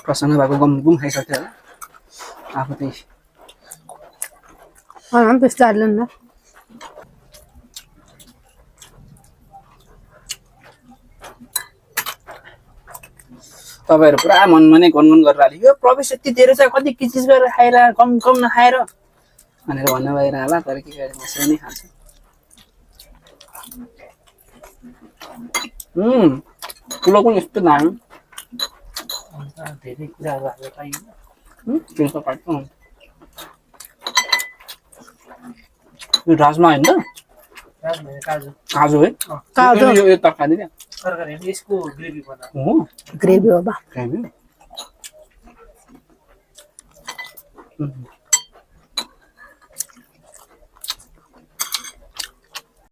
प्रसन्न भएको गम खाइसक्यो होला आफू चाहिँ हम त्यस्तो हाल्दैन ल तपाईहरु पुरा मनमा नै गनगन गरेर आले यो प्रवेश यति धेरै छ कति किचिस गरेर खाएर कम नखाएर भनेर भन्न भएर होला तर के गरे मसले नै खान्छ पुलो पनि यस्तो दामी धेरै कुराहरु हालेर खाइयो त्यो त काट्छ यो राजमा हैन त काजु है काजु यो तरकारी क्या तरकारी यसको ग्रेभी बना हो ग्रेभी हो बा ग्रेभी